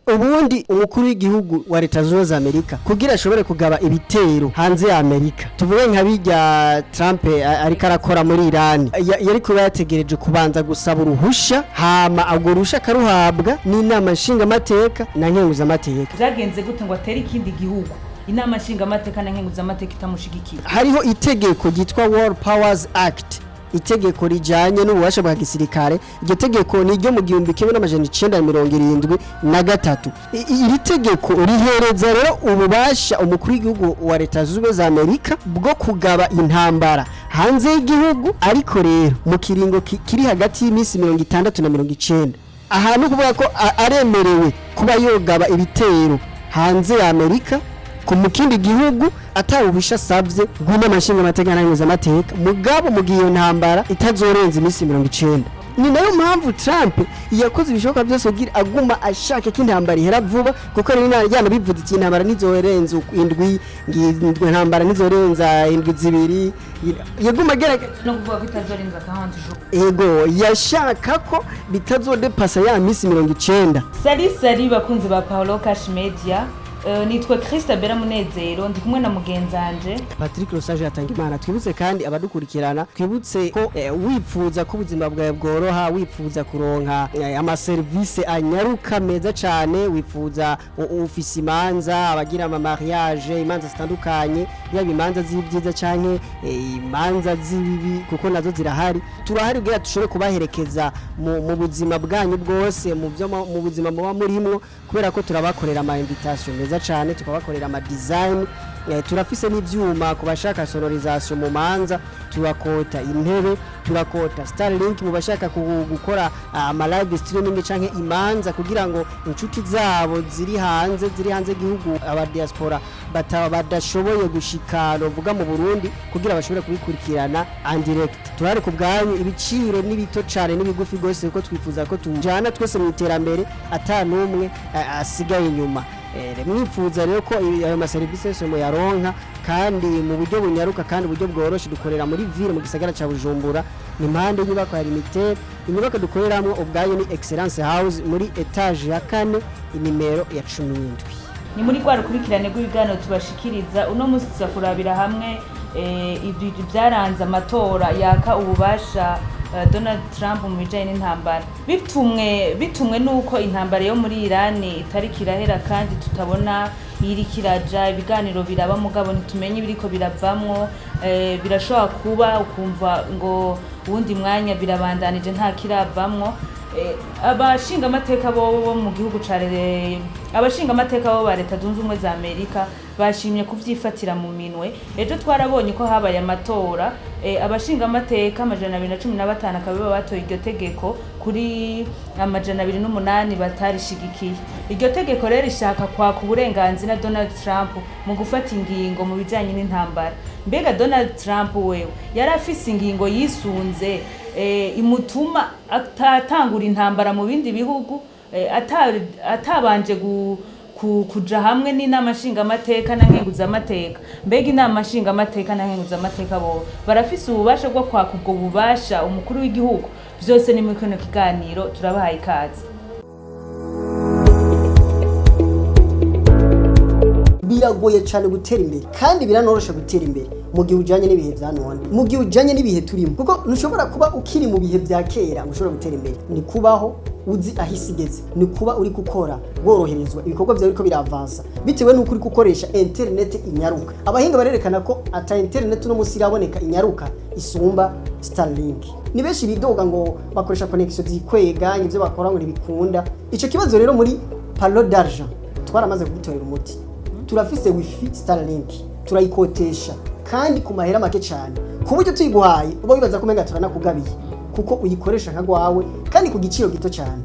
Ubundi umukuru w'igihugu wa Leta Zunze Ubumwe za Amerika, kugira ashobore kugaba ibitero hanze ya Amerika, tuvuge nka bijya Trump ariko arakora muri Iran, yari kuba yategereje kubanza gusaba uruhusha, hama urwo ruhusha akaruhabwa n'Inama Nshingamateka na Nkenguzamateka. Byagenze gute ngo atere ikindi gihugu, Inama Nshingamateka na Nkenguzamateka itamushigikiye? Hariho itegeko ryitwa War Powers Act, itegeko rijanye n'ububasha bwa gisirikare. Iryo tegeko ni iryo mu 1973. Iri tegeko rihereza rero ububasha umukuru w'igihugu wa Leta Zunze Ubumwe za Amerika bwo kugaba intambara hanze y'igihugu, ariko rero mu kiringo kiri hagati y'iminsi 60 na 90. Aha ni ukuvuga ko aremerewe kuba yogaba ibitero hanze ya Amerika ku mu kindi gihugu atawubisha asabye rw'Inama Nshingamateka n'Amateka, mugabo mu gihe iyo ntambara itazorenza iminsi 90. Ni nayo mpamvu Trump yakoze ibishoboka byose kugira aguma ashaka ko intambara ihera vuba, kuko rero yanabivuze ati intambara ntizorenza indwi, intambara ntizorenza indwi 2, yaguma agerageza. No kuvuga ko itazorenza 40 jours. Ego, yashaka ko bitazodepasa ya minsi 90. Salut salut, bakunzi ba Paolo Cash Media. Nitwa Christabella Munezero, ndi kumwe na mugenzanje Patrick Rosage Hatangimana. Twibutse kandi abadukurikirana, twibutse ko wipfuza ko ubuzima bwawe bworoha, wipfuza kuronka amaserivisi anyaruka meza cyane, wipfuza ufise imanza, abagira ama mariage, imanza zitandukanye, yaba imanza z'ibyiza canke imanza z'ibibi, kuko nazo zirahari, turahari kugira dushobore kubaherekeza mu buzima bwanyu bwose, mu byo mu buzima muba murimwo, kubera ko turabakorera ama invitation meza cyane, tukabakorera ama design. Turafise n'ivyuma ku bashaka sonorisation mu manza, turakota intebe, turakota Starlink mu bashaka gukora ama live streaming canke imanza, kugira ngo inshuti zabo ziri hanze igihugu, aba diaspora badashoboye gushika novuga mu Burundi, kugira bashobore kubikurikirana en direct. Turari ku bwanyu, ibiciro ni bito cane n'ibigufi gose, kuko twifuza ko tujana twese mu iterambere, ata n'umwe asigaye inyuma. Mwifuza rero ko ayo maserivisi yose muyaronka kandi mu buryo bunyaruka kandi uburyo bworoshe, dukorera muri ville, mu gisagara ca Bujumbura, ni impande y'inyubako ya Limitel. Inyubako dukoreramwo ubwayo ni Excellence House, muri étage ya kane, inimero ya 17. Ni muri rwa rukurikirane rw'ibiganiro tubashikiriza. Uno munsi tuza kurabira hamwe ibyaranze amatora yaka ububasha Donald Trump mu bijanye n'intambara, bitumwe nuko intambara yo muri Iran itariko irahera kandi tutabona iriko iraja. Ibiganiro biraba, mugabo ntitumenye ibiriko biravamwo. Birashobora kuba ukumva ngo uwundi mwanya birabandanije, nta kiravamwo. Abashingamateka bo mu gihugu ca abashingamateka bo ba Leta Zunze Ubumwe za Amerika bashimye kuvyifatira mu minwe. Ejo twarabonye ko habaye amatora, abashingamateka 215 akaba batoye iryo tegeko kuri 208 batarishigikiye. Iryo tegeko rero rishaka kwaka uburenganzira Donald Trump mu gufata ingingo mu bijanye n'intambara. Mbega Donald Trump wewe yari afise ingingo yisunze imutuma atatangura intambara mu bindi bihugu atabanje kuja hamwe n'Inama Nshingamateka na Nkenguzamateka? Mbega Inama Nshingamateka na Nkenguzamateka bo barafise ububasha bwo kwaka ubwo bubasha umukuru w'igihugu? Vyose ni muri kino kiganiro, turabahaye ikaze. Biragoye cyane gutera imbere kandi biranorosha gutera imbere mu gihe ujanye n'ibihe vya none, mu gihe ujanye n'ibihe turimo, kuko ntushobora kuba ukiri mu bihe vya kera ngo ushobore gutera imbere. Ni kubaho uzi aho isi igeze, ni kuba uri gukora woroherezwa, ibikorwa byawe biriko biravansa bitewe n'uko uri gukoresha internet inyaruka. Abahinga barerekana ko ata internet uno munsi iraboneka inyaruka isumba Starlink. Ni benshi bidoga ngo bakoresha connection zikwega, ivyo bakora ngo ntibikunda. Ico kibazo rero muri Palo d'Argent twaramaze kugitorera umuti. Turafise wifi Starlink, turayikotesha kandi ku mahera make cyane, ku buryo tuyiguhaye uba wibaza ko umenga turanakugabiye, kuko uyikoresha nka gwawe kandi ku giciro gito cyane.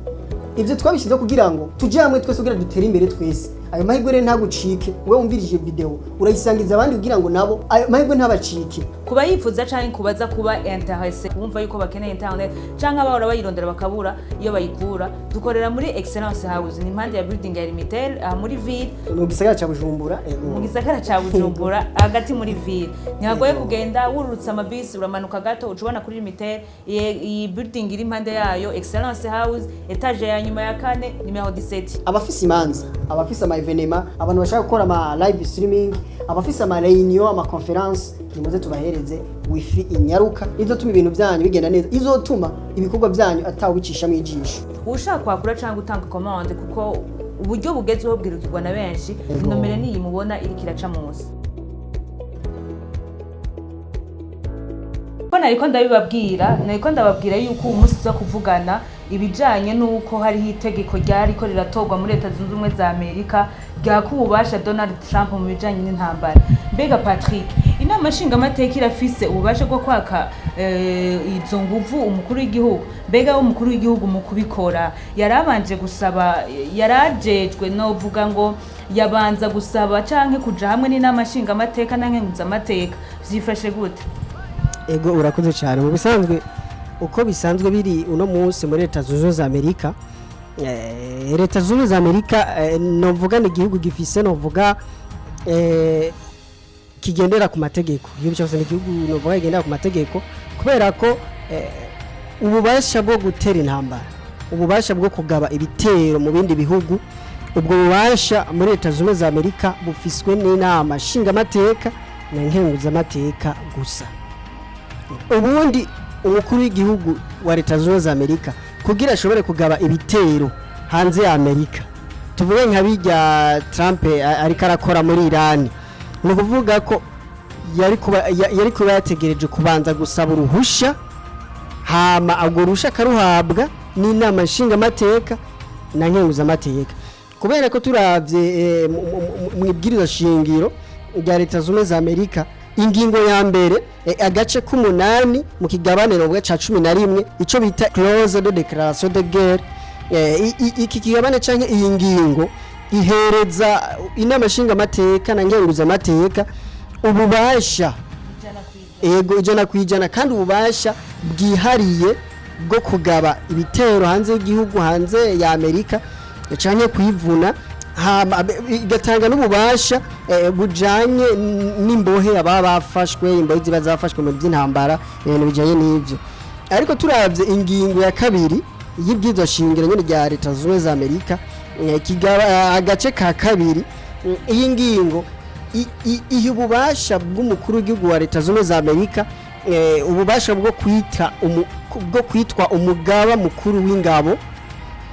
Ibyo twabishyizeho kugira ngo tujye hamwe twese, kugira dutere imbere twese. Ayo mahirwe rero ntagucike. Wowe wumvirije video, urayisangiza abandi kugira ngo nabo ayo mahirwe ntabacike. Kuba yifuza canke kubaza kuba intéressé, kumva yuko bakeneye internet canke abahora bayirondera bakabura iyo bayikura, dukorera muri Excellence House, ni impande ya building ya Limitel, aha muri ville. Mu gisagara ca Bujumbura, ego. Mu gisagara ca Bujumbura, hagati muri ville. Ntihagoye kugenda, wururutse amabisi uramanuka gato uca ubona kuri Limitel. Iyi building iri impande yayo, Excellence House, étage ya nyuma ya kane, numéro 17. Abafise imanza, abafise ama événements, abantu bashaka gukora ama live streaming, abafise ama réunion, ama conférence, nimuze tubahereze wifi inyaruka izotuma ibintu byanyu bigenda neza, izotuma ibikorwa byanyu atawubicishamwo ijisho. Ushaka kwakura cyangwa gutanga commande, kuko uburyo bugezweho bwirukirwa na benshi, inomero niyi mubona iriko iraca munsi. Ko nariko ndabibabwira, nariko ndababwira yuko uyu munsi tuza kuvugana ibijanye n'uko hariho itegeko ryariko riratorwa muri Leta Zunze Ubumwe za Amerika ryaka ububasha Donald Trump mu bijanye n'intambara. Mbega Patrick, inama nshingamateka irafise ububasha bwo kwaka izo nguvu umukuru w'igihugu? Mbega we umukuru w'igihugu mu kubikora yarabanje gusaba, yarajejwe, novuga ngo yabanza gusaba canke kuja hamwe n'inama nshingamateka na nkenguzamateka? Vyifashe gute? Ego, urakoze cyane. Mu bisanzwe, uko bisanzwe biri uno munsi muri Leta Zunze Ubumwe za Amerika, Leta Zunze Ubumwe za Amerika, novuga ni igihugu gifise, novuga, kigendera ku mategeko. Igihugu cyose ni igihugu novuga kigendera ku mategeko, kubera ko ububasha bwo gutera intambara, ububasha bwo kugaba ibitero mu bindi bihugu, ubwo bubasha muri Leta Zunze Ubumwe za Amerika bufiswe n'inama nshingamateka na nkenguzamateka gusa. Ubundi umukuru w'igihugu wa Leta Zunze Ubumwe za Amerika kugira ashobore kugaba ibitero hanze ya Amerika, tuvuge nka bijya Trump ariko arakora muri Irani, ni ukuvuga ko yari kuba yategereje kubanza gusaba uruhusha, hama urwo ruhusha akaruhabwa n'inama nshingamateka na nkenguzamateka. Kubera ko turavye mu ibwiriza shingiro rya Leta Zunze Ubumwe za Amerika, ingingo ya mbere, agace k'umunani, mu kigabaniro bwa ca 11, ico bita clause de déclaration de guerre, iki kigabane canke iyi ngingo ihereza inama nshingamateka na nkenguzamateka ububasha, ego, 100%, kandi ububasha bwihariye bwo kugaba ibitero hanze y'igihugu, hanze ya Amerika, canke kwivuna. Hama igatanga n'ububasha bujanye n'imbohe ababa bafashwe, imbohe ziba zafashwe mu by'intambara, ibintu bijanye n'ivyo. Ariko turavye ingingo ya kabiri y'ibwirizwa shingiro nyene rya Leta Zunze Ubumwe za Amerika, kigaba agace ka kabiri, iyi ngingo iha ububasha bw'umukuru w'igihugu wa Leta Zunze Ubumwe za Amerika, ububasha bwo kwitwa umugaba mukuru w'ingabo,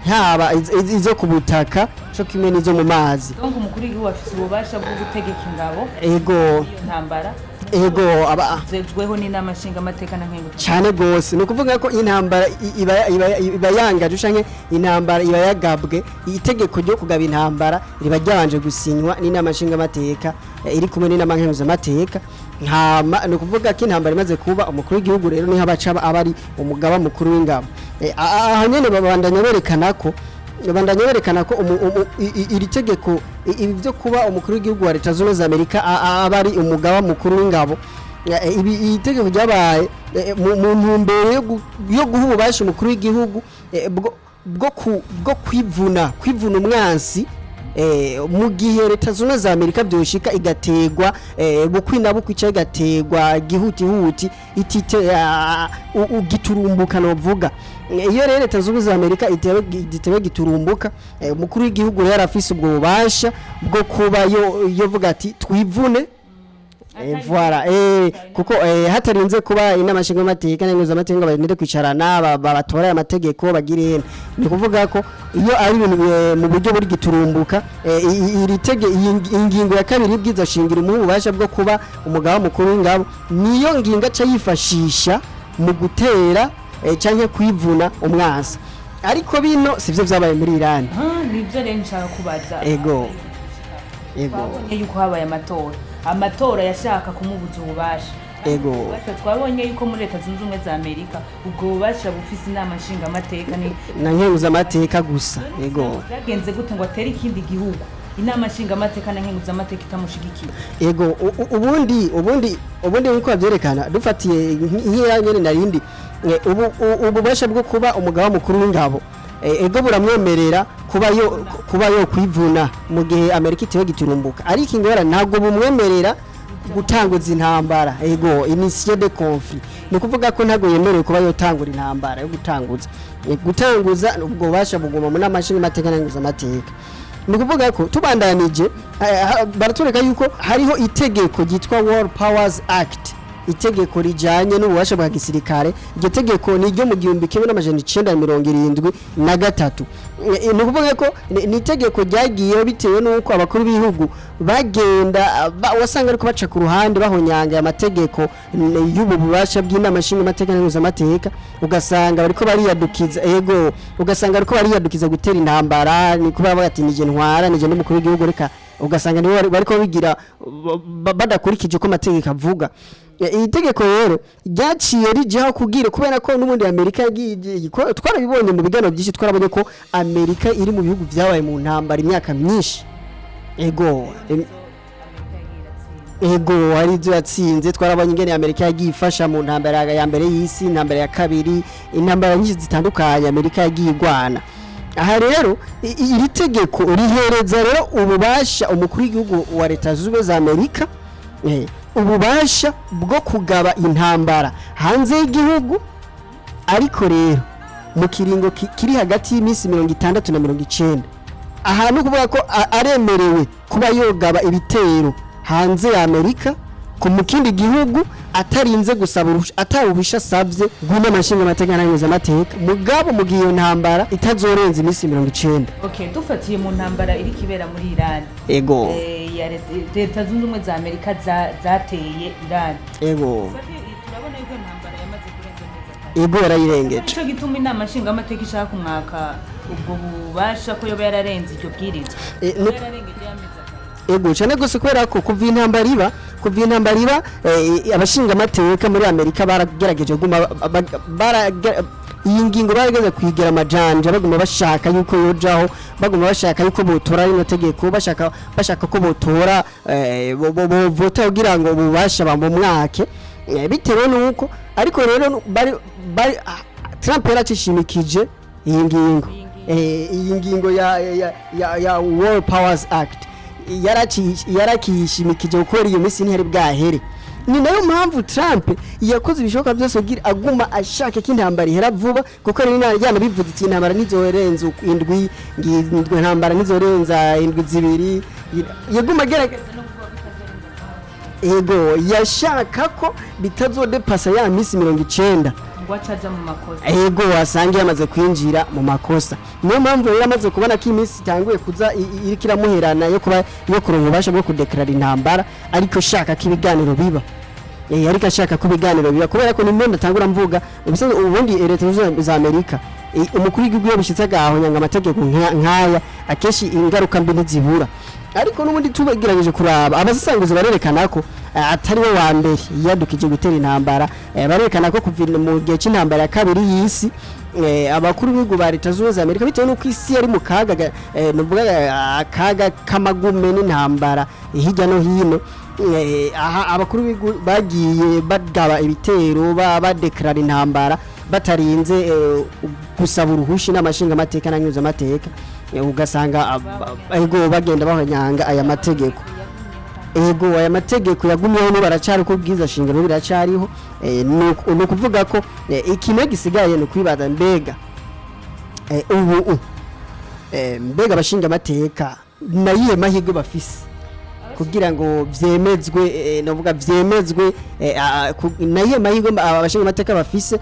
haba izo ku butaka co kimwe n'izo mu mazi. Donc umukuru w'igihugu afise ububasha bwo gutegeka ingabo Ego. iyo ntambara Ego, aba zejweho n'inama nshingamateka na nkenguzamateka. Cyane gose. Ni ukuvuga ko intambara iba yangaje canke intambara iba yagabwe, itegeko ryo kugaba intambara riba ryabanje gusinywa n'inama nshingamateka iri kumwe n'inama nkenguzamateka. Hama ni ukuvuga ko intambara imaze kuba, umukuru w'igihugu rero niho abaca aba ari umugaba mukuru w'ingabo. Aho nyene babandanya berekana ko iri tegeko, ibi byo kuba umukuru w'igihugu wa Leta Zunze Ubumwe za Amerika aba ari umugaba mukuru w'ingabo, ibi iri tegeko ryabaye mu ntumbero yo guha ububasha umukuru w'igihugu bwo kwivuna umwansi, mu gihe Leta Zunze Ubumwe za Amerika byoshika igategwa bukwi na bukwi canke igategwa gihutihuti, itite giturumbuka. Novuga iyo rero Leta Zunze Ubumwe za Amerika itewe giturumbuka, umukuru w'igihugu rero arafise ubwo bubasha bwo kuba yo yovuga ati twivune. Voilà, kuko hatarinze kuba inama nshingamateka n'enguzamateka ngo barinde kwicarana batora aya mategeko bagire. Ni kuvuga ko iyo ari ibintu mu buryo buri giturumbuka, iri tege iyi ingingo ya kabiri y'ibwirizwa shingiro umuha ububasha bwo kuba umugaba mukuru w'ingabo, niyo ngingo aca yifashisha mu gutera canke kwivuna umwansi. Ariko bino sivyo vyabaye muri Iran. Ah, nibyo rero nshaka kubaza. Ego. Ego. Twabonye yuko habaye amatora, amatora yashaka kumubuza ububasha. Ego. Ububasha twabonye yuko muri Leta Zunze Ubumwe za Amerika ubwo bubasha bufise inama nshingamateka ni Na nkenguzamateka gusa, ego. Byagenze gute ngo atere ikindi gihugu? Inama nshingamateka na nkenguzamateka itamushigikiye. Ego, ubundi nkuko bavyerekana, dufatiye nk'iya nyene narindi, ubu ububasha bwo kuba umugaba mukuru w'ingabo, ego, buramwemerera kuba yo kwivuna mu gihe Amerika itewe giturumbuka, ariko ingorane ntabwo bumwemerera gutanguza intambara. Ego, initier de conflit, ni ukuvuga ko ntabwo yemerewe kuba yotangura intambara yo gutanguza. Gutanguza ubwo bubasha buguma mu nama nshingamateka n'amateka. Ni ukuvuga ko tubandanije, baratwereka yuko hariho itegeko ryitwa War Powers Act, itegeko rijanye n'ububasha bwa gisirikare. Iryo tegeko ni iryo mu 1973. Ni ukuvuga ko ni itegeko ryagiyeho bitewe n'uko abakuru b'ibihugu bagenda wasanga ariko baca ku ruhande, bahonyanga amategeko y'ubu bubasha bw'inama nshingamateka n'amateka, ugasanga bariko bariyadukiza. Ego, ugasanga bariko bariyadukiza gutera intambara, ni kuba bavuga ati: "Nije ntwara, nije n'umukuru w'igihugu, reka." Ugasanga nibo bariko bigira badakurikije uko amategeko avuga. Iri tegeko rero ryaciye rijaho kugira, kubera ko n'ubundi Amerika yagiye, twarabibonye mu biganiro byinshi, twarabonye ko Amerika iri mu bihugu byabaye mu ntambara imyaka myinshi. Ego, ego, hari ibyo yatsinze. Twarabonye ingene Amerika yagiye ifasha mu ntambara ya mbere y'isi, intambara ya kabiri, intambara nyinshi zitandukanye Amerika yagiye igwana. Aha rero iri tegeko rihereza rero ububasha umukuru w'igihugu wa Leta Zunze Ubumwe za Amerika, ububasha bwo kugaba intambara hanze y'igihugu, ariko rero mu kiringo kiri hagati y'iminsi 60 na 90. Aha ni ukuvuga ko aremerewe kuba yogaba ibitero hanze ya Amerika ku mu kindi gihugu, atarinze gusaba uruhusha, ataruhusha asabye rw'inama nshingamateka n'amateka, mugabo mu gihe iyo ntambara itazorenza iminsi 90. Okay, dufatiye mu ntambara iri kibera muri Iran, ya Leta Zunze Ubumwe za Amerika zateye Iran. Turabona yuko intambara yamaze kurenza amezi 3. Ego, yarayirengeje. Nico gituma inama nshingamateka ishaka kumwaka ubwo bubasha, ko yoba yararenze iryo bwirizwa, yoba yararengeje y'amezi 3. Ego, cyane gose, kubera ko kuva intambara iba, abashingamateka muri Amerika baragerageje guma iyi ngingo barageze kwigira amajanja, baguma bashaka yuko yojaho, baguma bashaka yuko botora rino tegeko, bashaka ko botora, bovota kugira ngo ububasha bamumwake, bitewe nuko. Ariko rero bari Trump yaracishimikije iyi ngingo, iyi ngingo ya War Powers Act yarakishimikije gukora iyo minsi ntihari bwahere. Ni nayo mpamvu Trump yakoze ibishoboka byose kugira aguma ashaka ko intambara ihera vuba, kuko rero yanabivuze ati: "Intambara ntizorenza indwi, indwi, intambara ntizorenza indwi 2." Yaguma agerageza. Ego, yashaka ko bitazodepasa ya minsi 90. Ngo acaja mu makosa. Ego, wasanga yamaze kwinjira mu makosa. Niyo mpamvu rero amaze kubona ko iminsi itanguye kuza iriko iramuherana yo kuba yo kuronka ububasha bwo kudekarara intambara, ariko shaka ko ibiganiro biba, ariko ashaka ko ibiganiro biba, kubera ko nimwe ndatangura mvuga ubusanzwe ubundi Leta Zunze Ubumwe za Amerika, umukuru w'igihugu iyo bishitse agahonyanga amategeko nk'aya, akenshi ingaruka mbi ntizibura. Ariko n'ubundi tubagerageje kuraba, abasesanguzi barerekana ko atari we wa mbere yadukije gutera intambara. Barerekana ko kuva mu gihe cy'intambara ya kabiri y'isi, abakuru b'ibihugu ba Leta Zunze Ubumwe za Amerika, bitewe n'uko isi yari mu kaga nuvuga, akaga k'amagume n'intambara hirya no hino, aha abakuru b'ibihugu bagiye bagaba ibitero, badekarara intambara batarinze gusaba uruhushi n'amashingamateka n'amateka, ugasanga ego, bagenda bahonyanga aya mategeko. Ego, aya mategeko yagumyeho, n'ubu aracari ko ubwiza shingiro biracariho. Ni ukuvuga ko ikintu gisigaye ni ukwibaza: mbega ubu mbega abashinga amateka nayihe mahirwe bafise kugira ngo vyemezwe, navuga vyemezwe, nayihe mahirwe abashinga amateka bafise,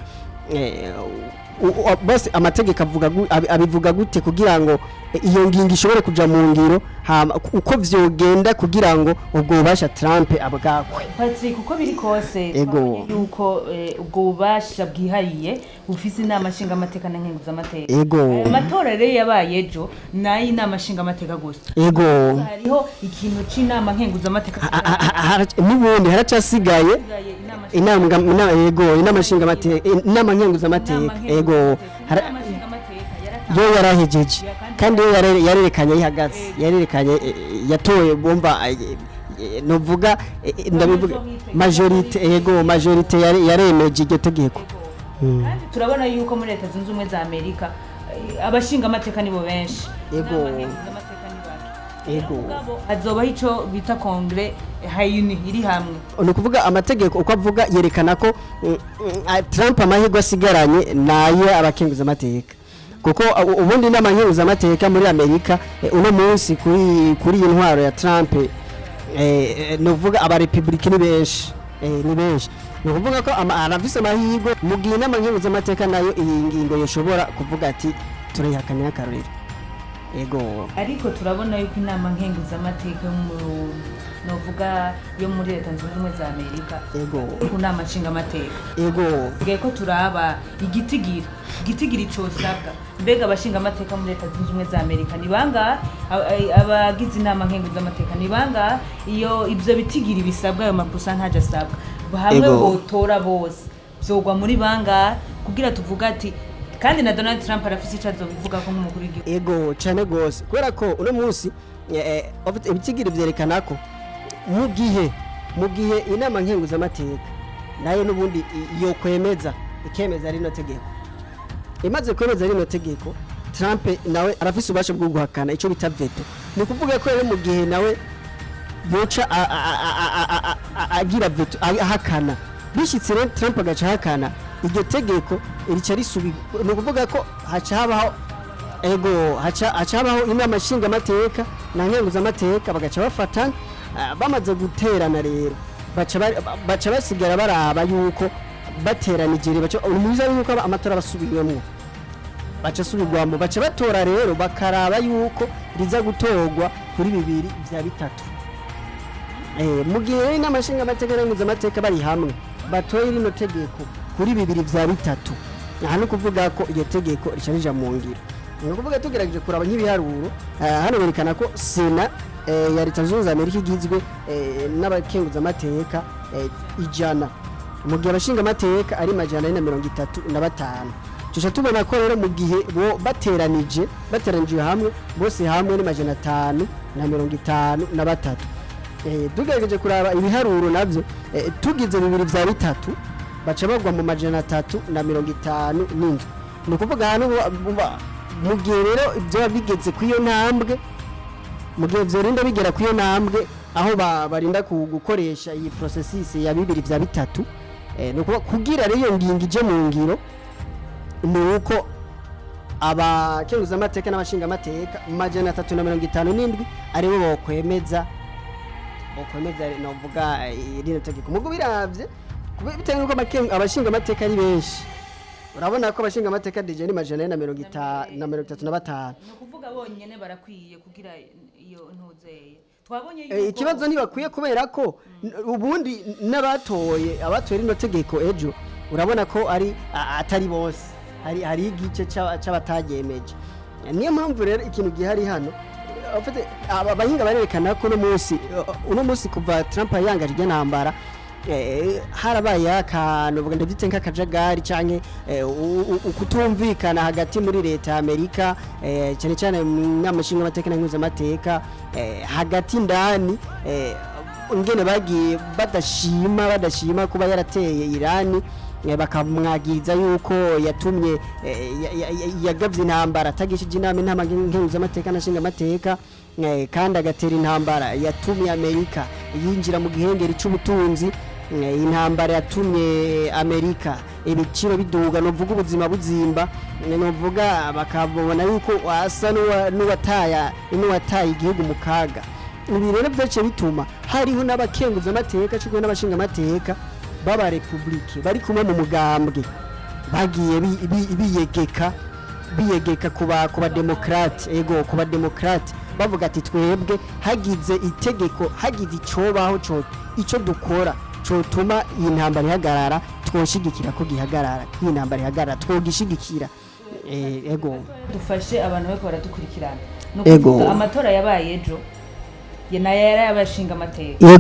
bose amategeko avuga abivuga gute kugira ngo iyo ngingo ishobore kuja mu ngiro, hama uko vyogenda kugira ngo ubwo bubasha Trump abwakwe? Patrick, uko biri kose, Ego. twabonye yuko ubwo bubasha bwihariye bufise inama nshingamateka na nkenguzamateka. Ego. Ayo matora rero yabaye ejo nayo inama nshingamateka gusa. Ego. Hariho ikintu c'inama nkenguzamateka. N'ubundi haracasigaye Hasigaye inama inama, ego, inama nshingamateka, inama nkenguzamateka, ego. Inama nshingamateka yo yarahejeje. Kandi Kandi we yarerekanye yihagaze, yarerekanye yatoye, bumva novuga ndabivuga majorité, ego, majorité yaremeje iryo tegeko. Kandi turabona yuko muri Leta Zunze Ubumwe za Amerika abashinga amateka nibo benshi, n'abakenguzamateka ni bake. Mugabo hazobaho ico bita congrès réunie, iri hamwe. Ni ukuvuga amategeko uko avuga yerekana ko Trump amahirwe asigaranye nayo abakenguzamateka, kuko ubundi inama nkenguzamateka muri Amerika uno munsi kuri iyi ntwaro ya Trump, ni ukuvuga abarepublike ni benshi, ni benshi. Ni ukuvuga ko arafise amahirwe mu gihe inama nkenguzamateka nayo iyi ngingo yoshobora kuvuga ati turayihakanira akarorero, ego. Ariko turabona yuko inama nkenguzamateka yo mu novuga yo muri Leta Zunze Ubumwe za Amerika ku nama nshingamateka tugiye ko turaba igitigiri cosabwa. Mbega abashingamateka muri Leta Zunze Ubumwe za Amerika ni bangahe? Abagize inama nkenguzamateka ni bangahe? Iyo ivyo bitigiri bisabwa, ayo ma pourcentage asabwa hamwe, botora bose vyogwa muri bangahe kugira tuvuga ati kandi na Donald Trump arafise ico azobivuga ko nk'umukuru w'igihugu? Ego, cyane gose, kubera ko uno munsi ibitigiri vyerekana ko mu gihe inama nkenguzamateka nayo n'ubundi yokwemeza, ikemeza rino tegeko, imaze kwemeza rino tegeko, Trump nawe arafise ububasha bwo guhakana, ico bita veto. Ni ukuvuga ko rero mu gihe nawe yoca agira veto, ahakana, bishitse rero Trump agaca ahakana iryo tegeko, rica risubirwa. Ni ukuvuga ko haca habaho, ego, haca habaho inama nshingamateka na nkenguzamateka, bagaca bafatana. Bamaze guterana rero baca basigara baraba yuko bateranije rero baca umuza yuko amatora basubiwemwo, baca asubirwamo, baca batora rero, bakaraba yuko riza gutorwa kuri bibiri vya bitatu. Mu gihe rero inama nshingamateka n'nkenguzamateka bari hamwe batoye rino tegeko kuri bibiri vya bitatu, aha ni ukuvuga ko iryo tegeko rica rija mu ngiro. Ni ukuvuga tugerageje kuraba nk'ibiharuro, hano berekana ko sena ya Leta Zunze Ubumwe za Amerika igizwe n'abakenguzamateka 100, mu gihe abashingamateka ari 435. Tuca tubona ko rero mu gihe bo bateranije hamwe bose hamwe ni 553. Tugerageje kuraba ibiharuro navyo, tugize bibiri vya bitatu baca bagwa mu 357. Ni ukuvuga hano mu gihe rero vyoba bigeze kw'iyo ntambwe, mu gihe vyorinda bigera kw'iyo ntambwe aho barinda gukoresha iyi processus ya bibiri vya bitatu, ni ukuvuga kugira rero iyo ngingo ije mu ngiro ni uko abakenguzamateka n'abashingamateka 357 aribo bokwemeza novuga rino tegeko. Mugo biravye bitewe nuko abashingamateka ari benshi, urabona ko abashingamateka déjà ni 435. Ni ukuvuga bonyene barakwiye kugira iyo ntuzeye twabonye Ikibazo ntibakwiye, kubera ko ubundi n'abatoye, abatoye rino tegeko ejo, urabona ko ari atari bose, hari igice c'abataryemeje. Niyo mpamvu rero ikintu gihari hano, abahinga barerekana ko uno munsi kuva Trump yangaje iryo ntambara, harabaye akantu vuga ndabyite nk'akajagari canke ukutumvikana hagati muri leta ya Amerika, cyane cyane mu nama nshingamateka na nkenguzamateka, hagati ndani, ingene bagiye badashima kuba yarateye Irani, bakamwagiriza yuko yatumye yagavye intambara atagishije inama nkenguzamateka na nshingamateka, kandi agatera intambara yatumye Amerika yinjira mu gihengeri c'ubutunzi, intambara yatumye Amerika ibiciro biduga, novuga ubuzima buzimba, novuga bakabona yuko asa n'uwataye igihugu mu kaga. Ibi rero byaciye bituma hariho n'abakenguzamateka cyo n'abashingamateka b'abarepublike bari kumwe mu mugambwe bagiye biyegeka kuba demokrate, ego, kuba demokrate, bavuga ati twebwe hagize itegeko, hagize icobaho co ico dukora cotuma iyi ntambara ihagarara, twoshigikira ko gihagarara, ko iyi ntambara ihagarara twogishigikira. Ego. Dufashe abantu bariko baradukurikirana. Ni ukuvuga amatora yabaye ejo. Ye nayo yari abashinga amateka.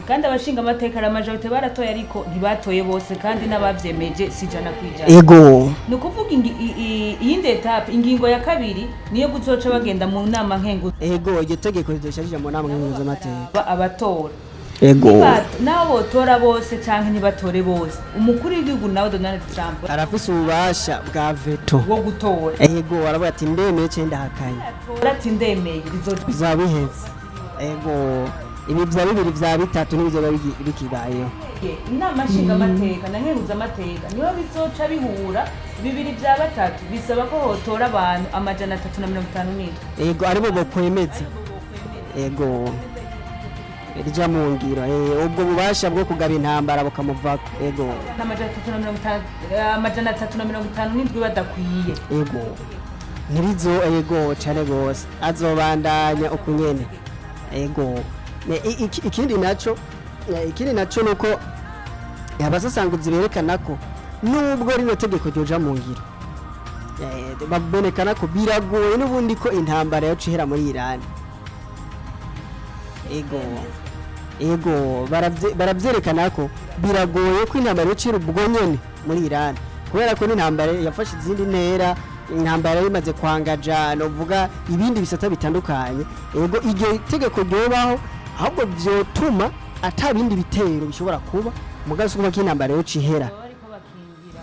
Kandi abashinga amateka la majorité baratoye, ariko ntibatoye bose, kandi n'abavyemeje si 100%. Ni ukuvuga iyindi étape, ingingo ya kabiri, niyo guzoca bagenda mu nama nkengu Ego, iryo tegeko rizoca mu nama nkenguzamateka. Abatora. Naho botora bose canke ntibatore bose, umukuru w'igihugu nawe Donald Trump arafise ububasha bwa veto wo gutora. Ego, aravuga ati ndemeye canke ndahakanye. Atora ati ndemeye, rizoca Bizaba biheze. Ego, ibi vya bibiri vya bitatu ntibizoba bikibayeho. Inama nshingamateka na nkenguzamateka niho bizoca bihura bibiri vya batatu, bisaba ko hotora abantu 357. Ego, aribo bokwemeza. Ego, rija mu ngiro. Ubwo bubasha bwo kugaba intambara bukamuvako. Ego. 350, 357 badakwiye. Ego, ntirizo. Ego, cane gose, azobandanya uku nyene. Ego. Ikindi naco nuko abasasanguzi berekana ko nubwo rino tegeko ryoja mu ngiro, babonekana ko biragoye n'ubundi ko intambara yoca ihera muri Iran. Ego, baravyerekana ko biragoye ko intambara yoca ihera ubwo nyene muri Iran, kubera ko n'intambara yafashe izindi ntera, intambara yari imaze kwangaja novuga ibindi bisata bitandukanye. Ego, iryo tegeko ryobaho, ahubwo vyotuma ata bindi bitero bishobora kuba, mugabo si ukuvuga ko intambara yoca ihera. Baba bariko bakingira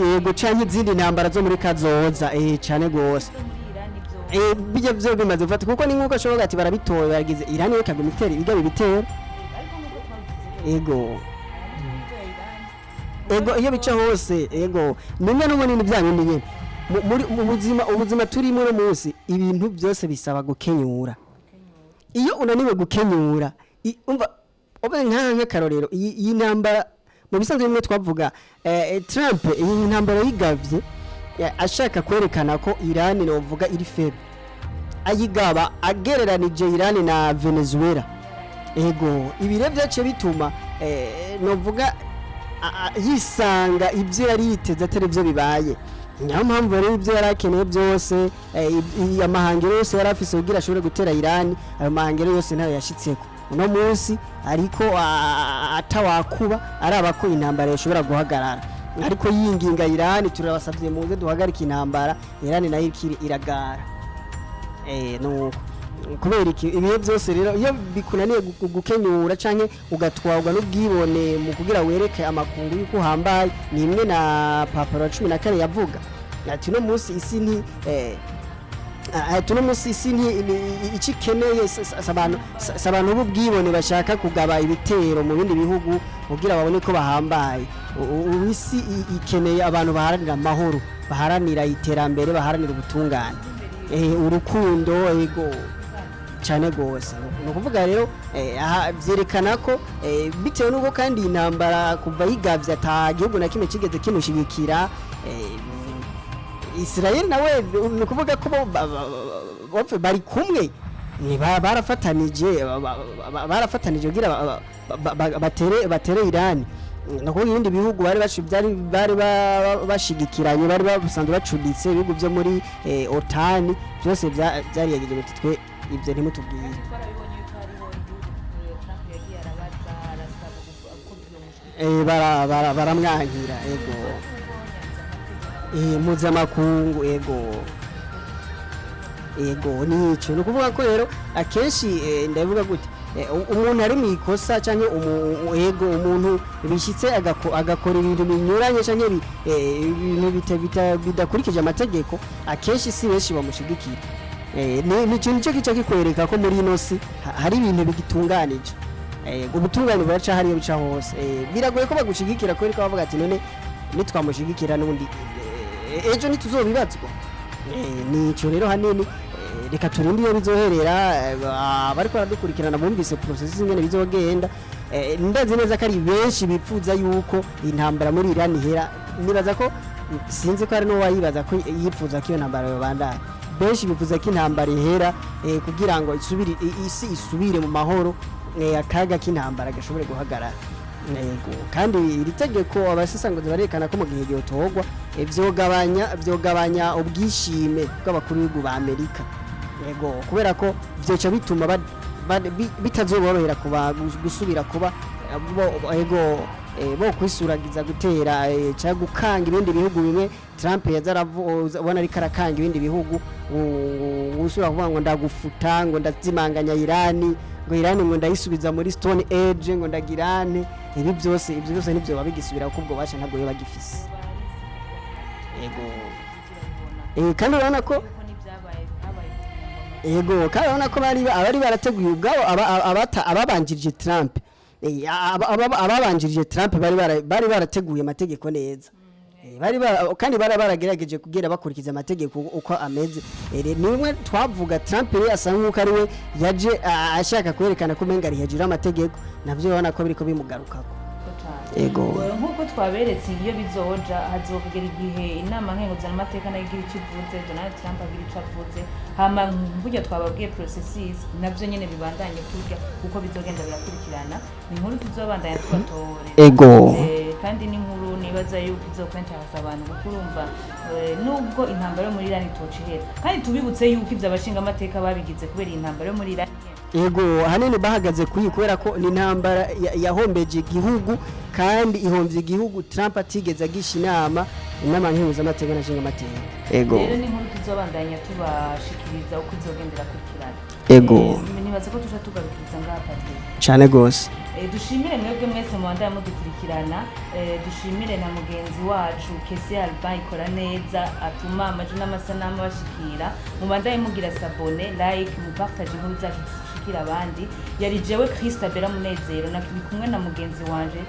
Yego, canke izindi ntambara zo muri kazoza. Cane gose. ibyo muri Iran ivyo. Bijya vyo bimaze gufata, kuko ni nkuko ashobora ati barabitoye, baragize Iran yo ikaguma itera, igaba ibitero. Ariko nkuko twabivuze, ibyo ya Iran. Ego, iyo bica hose. Ego, nimwe n'ubunini bya bindi nyene. Muri mu buzima, ubuzima turimo uno munsi, ibintu byose bisaba gukenyura. Iyo unaniwe gukenyura, umva obe nk'akarorero, iyi ntambara mu bisanzwe bimwe twavuga, Trump iyi ntambara yigavye ashaka kwerekana ko Iran novuga iri faible, ayigaba agereranije Iran na Venezuela. Ego, ibi rero byaciye bituma novuga yisanga ibyo yari yiteze atari byo bibaye. Niyo mpamvu rero ibyo yari akeneye byose, amahangiro yose yari afise kugira ashobore gutera Iran, ayo mahangiro yose ntayo yashitseko uno munsi. Ariko atawakuba araba ko intambara yashobora guhagarara, ariko yinginga Iran, turabasavye muze duhagarike intambara. Iran nayo ikiri iragara. Nuko kubera iki ibihe byose rero iyo bikunaniye gukenyura canke ugatwarwa n'ubwibone mu kugira wereke amakungu yuko uhambaye, ni imwe na Papa wa 14 yavuga ati uno munsi isi nti ati uno munsi isi nti icyo ikeneye si abantu b'ubwibone bashaka kugaba ibitero mu bindi bihugu kugira babone ko bahambaye. Ubu isi ikeneye abantu baharanira amahoro, baharanira iterambere, baharanira ubutungane, urukundo. Ego, cyane gose. Ni ukuvuga rero, aha vyerekana ko bitewe n'uko kandi intambara kuva yigavye ata gihugu na kimwe kigeze kimushigikira. Israel nawe ni ukuvuga ko bo bari kumwe, ni barafatanije kugira batere Iran. Ni ukuvuga ibindi bihugu bari byari bashigikiranye, bari basanzwe bacuditse, ibihugu byo muri OTAN byose byariyageje biti twe ibyo ntimutubwire. Twarabibonye yuko hariho igihugu Trump yagiye arabaza, arasaba ko byomushigikira. Baramwankira. Ego, mpuzamakungu. Ego, nico ni ukuvuga ko rero akenshi, ndabivuga gute, umuntu ari mu ikosa canke ego, umuntu bishyitse agakora ibintu binyuranye canke ibintu bidakurikije amategeko, akenshi si benshi bamushigikira. Ni ikintu nico kica kikwereka ko muri ino si hari ibintu bigitunganije. Ubutungane buraca hariyo bica hose. Biragoye ko bagushigikira kubera ko bavuga ati none nitwamushigikira n'ubundi ejo ntituzobibazwa. Nico rero hanini, reka turinde iyo bizoherera. Abariko baradukurikirana bumvise process ingene bizogenda. Ndazi neza ko ari benshi bipfuza yuko intambara muri Iran ihera. Nibaza ko sinzi ko hari n'uwayibaza ko yipfuza ko iyo ntambara yobandanya. Benshi bifuza ko intambara ihera, kugira ngo isubire isi isubire mu mahoro, akaga k'intambara gashobore guhagarara. Yego, kandi iri tegeko abasesanguzi barerekana ko mu gihe ryotorwa, vyogabanya ubwishime bw'abakuru b'ibihugu ba Amerika. Yego, kubera ko vyoca bituma bitazoborohera kuba gusubira kuba ego bo kwisuragiza gutera cyangwa gukanga ibindi bihugu bimwe. Trump yaza ubona ariko arakanga ibindi bihugu, gusubira kuvuga ngo ndagufuta, ngo ndazimanganya Irani, ngo Irani ngo ndayisubiza muri Stone Age, ngo ndagirane ibi byose. Ibyo byose nibyo biba bigisubira, kuko ubwo basha ntabwo biba bagifise. Yego, kandi urabona ko Yuko n'ibyabaye habaye. Yego, kandi urabona ko bari abari barateguye ubwabo ababanjirije Trump, ababanjirije Trump bari barateguye amategeko neza. Kandi bari baragerageje kugira bakurikiza amategeko uko ameze. Ni bimwe twavuga, Trump rero asa nk'uko ari we yaje ashaka kwerekana ko umenga ari hejuru y'amategeko, navyo urabona ko biriko bimugarukako. Cane. Yego. Nk'uko twaberetse iyo bizoja, hazokugera igihe inama nkenguzamateka nayo igira icyo ivuze, Donald Trump agira icyo avuze, hama burya twababwiye processes navyo nyene bibandanye kurya uko bizogenda birakurikirana. Ni inkuru tuzobandanya tubatorera. Kandi n'inkuru nibaza yuko izokwenteresa abantu, kuko urumva nubwo intambara yo muri Iran itoca ihera, kandi tubibutse yuko ivyo abashingamateka babigize kubera iyi ntambara yo muri Iran. Yego, hanini bahagaze kuyi kubera ko ni intambara yahombeje igihugu, kandi ihomvye igihugu Trump atigeze agisha inama nkenguzamateka na nshingamateka. Yego. Rero ni inkuru tuzobandanya tubashikiriza uko izogenda irakurikirana. Nibaza ko tuja tugarukiriza ngaha, Patrick. Cane gose. Dushimire mwebwe mwese mubandanya mudukurikirana. Dushimire na mugenzi wacu Kesi Alba ikora neza, atuma amajwi n'amasanamu bashikira. Mubandanye mugira s'abonner, like, mupartage inkuru zacu zishikira abandi. Yari jewe Christabella Munezero, na turi kumwe na mugenzi wanje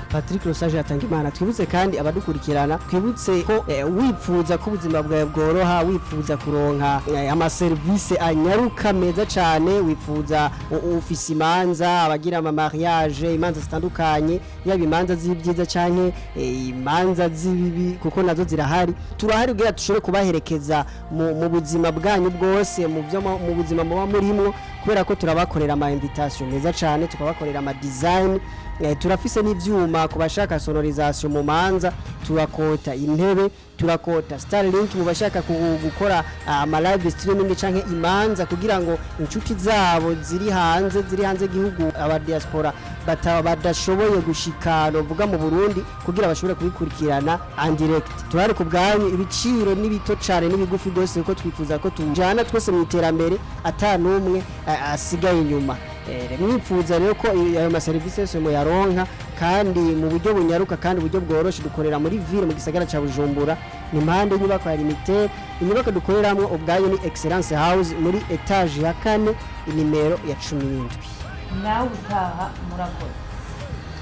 Patrick Rosaje Hatangimana. Twibutse kandi abadukurikirana, twibutse ko wipfuza ko ubuzima bwawe bworoha, wipfuza kuronka amaserivisi anyaruka meza cane, wipfuza ufise imanza, abagira ama mariage, imanza zitandukanye, yaba imanza z'ibyiza canke imanza z'ibibi, kuko nazo zirahari, turahari kugira dushobore kubaherekeza mu buzima bwanyu bwose, mu byo mu buzima muba murimwo, kubera ko turabakorera ama invitation meza cane, tukabakorera ama design, turafise n'ivyuma ku bashaka sonorisation mu manza, turakota intebe, turakota Starlink mu bashaka gukora ama live streaming canke imanza, kugira ngo inshuti zabo ziri hanze gihugu, aba diaspora badashoboye gushika novuga mu Burundi, kugira bashobore kubikurikirana en direct. Turari ku bwanyu, ibiciro n'ibito cane n'ibigufi gose, kuko twifuza ko tujana twese mu iterambere, ata n'umwe asigaye inyuma. Mwipfuza rero ko ayo maserivisi yose muyaronka kandi mu buryo bunyaruka kandi uburyo bworoshe, dukorera muri ville, mu gisagara ca Bujumbura, ni impande y'inyubako ya Limitel. Inyubako dukoreramwo ubwayo ni Excellence House, muri étage ya kane, inimero ya 17. Nawe utaha, murakoze.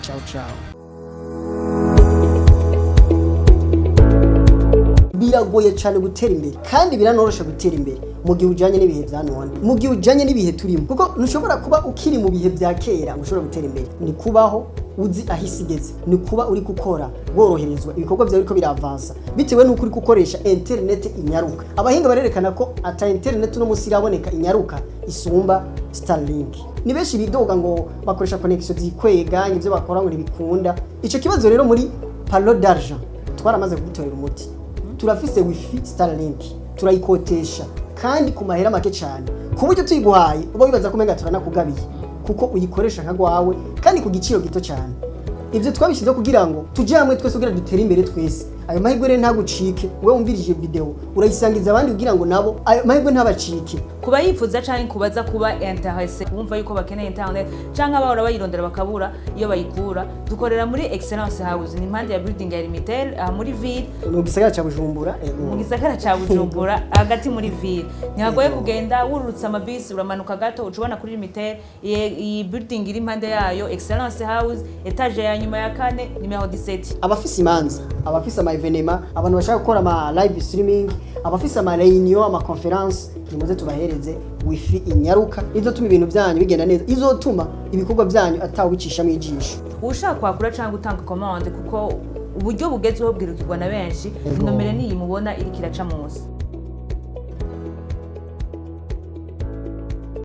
Ciao ciao. Biragoye cyane gutera imbere, kandi biranoroshe gutera imbere mu gihe ujyanye n'ibihe bya none, mu gihe ujyanye n'ibihe turimo, kuko ntushobora kuba ukiri mu bihe bya kera ngo ushobore gutera imbere. Ni kubaho uzi aho isi igeze, ni kuba uri gukora woroherezwa, ibikorwa byawe biriko biravansa bitewe n'uko uri gukoresha interineti inyaruka. Abahinga barerekana ko ata interineti uno munsi iraboneka inyaruka isumba Starlink. Ni benshi bidoga ngo bakoresha connection zikwega, ibyo bakora ngo ntibikunda. Ico kibazo rero muri Palo d'Argent twaramaze kugitorera umuti. Turafise wifi Starlink, turayikotesha kandi ku mahera make cyane, ku buryo tuyiguhaye uba wibaza ko umenga turanakugabiye, kuko uyikoresha nka gwawe kandi ku giciro gito cyane. Ibyo twabishyizeho kugira ngo tujye hamwe twese, kugira dutere imbere twese. Ayo mahirwe rero ntagucike. Wowe wumvirije video, urayisangiza abandi kugira ngo nabo ayo mahirwe ntabacike. Kuba yifuza canke kubaza, kuba intéressé, kumva yuko bakeneye internet canke abahora bayirondera bakabura iyo bayikura, dukorera muri Excellence House, ni impande ya building ya Limitel, aha muri ville. Mu gisagara ca Bujumbura, ego. Mu gisagara ca Bujumbura, hagati muri ville, ntihagoye kugenda. Wururutse amabisi, uramanuka gato, uca ubona kuri Limitel. Iyi building iri impande yayo, Excellence House, étage ya nyuma ya kane, nimero 17. Abafise imanza, abafise ama événements, abantu bashaka gukora ama live streaming, abafise ama réunion, ama conférence, nimuze tubahereze wifi inyaruka izotuma ibintu byanyu bigenda neza, izotuma ibikorwa byanyu atawubicishamwo ijisho. Ushaka kwakura cyangwa utanga commande, kuko uburyo bugezweho bwirukirwa na benshi, Ego. nomero niyi mubona iriko iraca munsi.